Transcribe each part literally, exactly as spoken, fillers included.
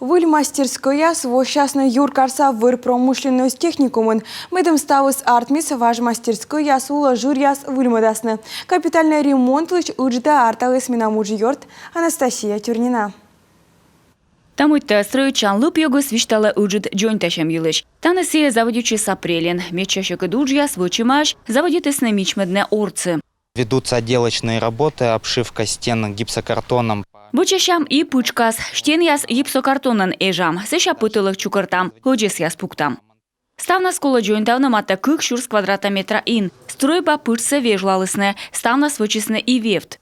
Выль мастерскӧйяс воссясны юркарса вӧр промышленносьт техникумын. Медым ставыс артмис, важ мастерскӧйяс улӧ жыръяс выльмӧдасны. Капитальнӧй ремонтлысь ыджда арталіс менам уджъёрт Анастасия Тюрнина. Та мыйтӧ стрӧитчан лыпъёгыс висьталӧ ыджыд дзоньтасьӧм йылысь. Тані сійӧ заводитчис апрельын. Медся сьӧкыд уджъяс вӧчӧмаӧсь, заводитісны мичмӧдны ордсӧ. Ведутся отделочные работы, обшивка стен гипсокартоном. Вӧчасям и пытшкас, стенъяс гипсокартонӧн эжам, сэсся пӧтӧлӧк чукӧртам, ӧдзӧсъяс пуктам. Ставнас колӧ дзоньтавны матӧ кык сюрс квадрата метра ин. Стрӧйба пытшсӧ вежлалісны, ставнас вӧчисны и вевт.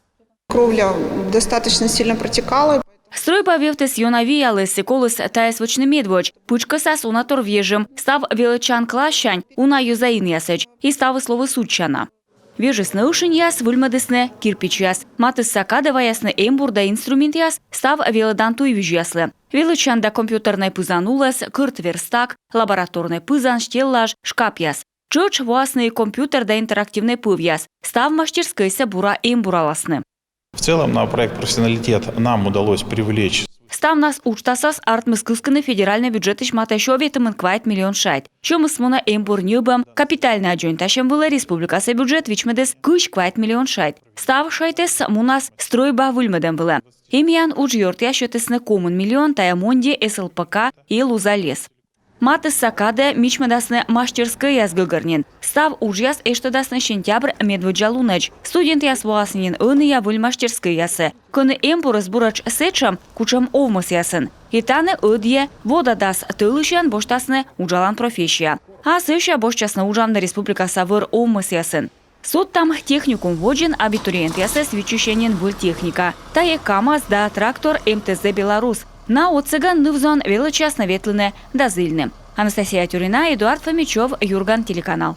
Кровля достаточно сильно протекала. Стрӧйба вевтыс ёна вияліс, и коліс тайӧс вӧчны медводз. Пытшкӧсас уна тор вежим, став велӧдчан классянь уна йӧза инъясӧдз, и ставыс лои судзсяна. Вежисны ӧшиньяс, выльмӧдісны кирпичьяс. Матысса кадӧ ваясны эмбур да инструментъяс став велӧдан туйвизьяслы. Велӧдчан да компьютернӧй пызан улӧс, кӧрт верстак, лабораторнӧй пызан, стеллаж, шкапъяс. Тшӧтш воасны и компьютер да интерактивнӧй пӧвъяс. Став мастерскӧйсӧ бура эмбураласны. В целом на проект «Профессионалитет» нам удалось привлечь. Ставнас уджтасас артмис кыскыны федеральнӧй бюджетысь матӧ сё ветымын квайт миллион шайт. Сьӧмыс мунӧ эмбур ньӧбӧм, капитальнӧя дзоньтасьӧм вылӧ республикаса бюджет вичмӧдіс кызь квайт миллион шайт. Став шайтӧс мунас стрӧйба выльмӧдӧм вылӧ. Эмъян уджъёртъяс сетісны комын миллион, тайӧ Монди, С Л П К и Лузалес. Матысса кадӧ мичмӧдасны мастерскӧйяс гӧгӧр нин. Став уджъяс эштӧдасны сентябрь медводдза лунӧдз. Студентъяс воасны нин ӧнія выль мастерскӧйясӧ, кӧні эмбурыс буретш сэтшӧм, кутшӧм овмӧсъясын. И тані ӧдйӧ, вода дас тӧлысьӧн босьтасны уджалан профессия. А сэсся босьтчасны уджавны республикаса вӧр овмӧсъясын. Содтам, техникум водзын абитуриентъясӧс виччысьӧ нин выль техника. Тайӧ КамАЗ да трактор М Т З «Беларус». На отсӧгӧн ныв-зон велӧдчасны ветлыны да зільны. Анастасия Тюрнина, Эдуард Фомичёв, «Юрган» телеканал.